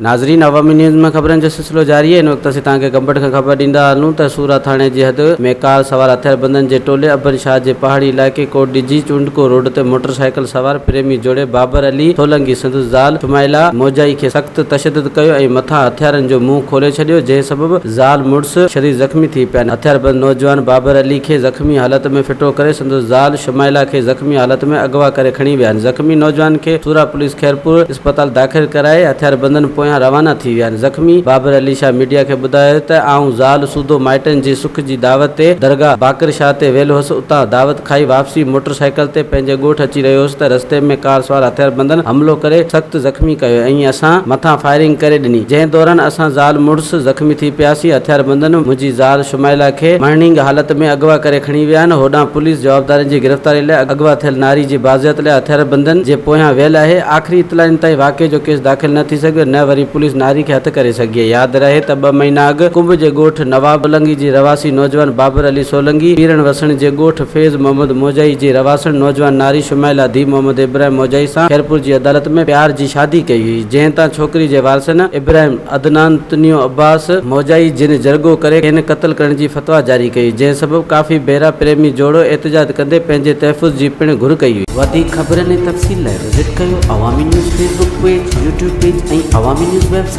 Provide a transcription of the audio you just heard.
ناظرين عوامي نيوز ۾ خبرن جو سلسلو جاري آهي ان وقت اسين توهان کي گمبٽ کان خبر ڏيندا هلون ته سورا ٿاڻي جي حد ۾ ڪار سوار هٿياربندن جي ٽولي ابن شاهه جي پهاڙي علائقي ڪوٽ ڏجي چونڊڪو روڊ تي موٽر سائيڪل سوار پريمي جوڙي بابر علي سولنگي سندس زال شمائلا موجائي کي سخت تشدد ڪيو ۽ مٿان هٿيارن جو منهن کولي ڇڏيو جنهن سبب زال مڙس شديد زخمي ٿي پيا. هٿياربند نوجوان بابر علي کي زخمي حالت ۾ ڦٽو ڪري سندس زال شمائلا کي زخمي حالت ۾ اغوا ڪري کڻي ويا. زخمي نوجوان کي سورا پوليس خيرپور اسپتال داخل ڪرائي هٿياربندن پويان روانا ٿي ويا. زخمي بابر علي شاهه ميڊيا کي ٻڌايو ته آئون زال سوڌو مائٽن جي سک جي دعوت تي درگاهه باقر شاهه تي ويل هوس اتان دعوت کائي واپسي موٽر سائيڪل تي پنهنجي ڳوٺ اچي رهيو هوس ته رستي ۾ ڪار سوار هٿياربندن حملو ڪري سخت زخمي ڪيو ۽ اسان مٿان فائرنگ ڪري ڏني جنهن دوران اسان زال مڙس زخمي ٿي پياسين هٿياربندن منهنجي زال شمائلا کي مرڻينگ حالت ۾ اغوا ڪري کڻي ويا آهن هوڏانهن پوليس جوابدارن جي گرفتاري لاء اغوا ٿيل ناري جي بازيات لاء هٿياربندن جي پويان ويل آهي آخري اطلاعن تائين واقعي جو ڪيس داخل نه ٿي سگهيو نه وري پوليس ناري کي هٿ ڪري سگهي ياد رهي ته ٻه مهينا اڳ ڪنب جي ڳوٺ نواب سولنگي جي رهواسي نوجوان بابر علي سولنگي پيرڻ وسڻ جي ڳوٺ فيض محمد موجائي جي رهواسڻ نوجوان ناري شمائلا ڌيء محمد ابراهيم موجائي سان خيرپور جي عدالت ۾ پيار جي شادي ڪئي هئي جنهن تان ڇوڪري جي وارثن ابراهيم عدنان تنيو عباس موجائي جن جرڳو ڪري کين قتل ڪرڻ جي فتويٰ جاري ڪئي جنهن سبب ڪافي ڀيرا پريمي جوڙو احتجاج ڪندي پنهنجي تحفظ جي پڻ گهر ڪئي هئي. وڌيڪ خبرن ۽ تفصيل لاء وزٽ ڪيو Awami news Facebook page, YouTube page ۽ Awami news website.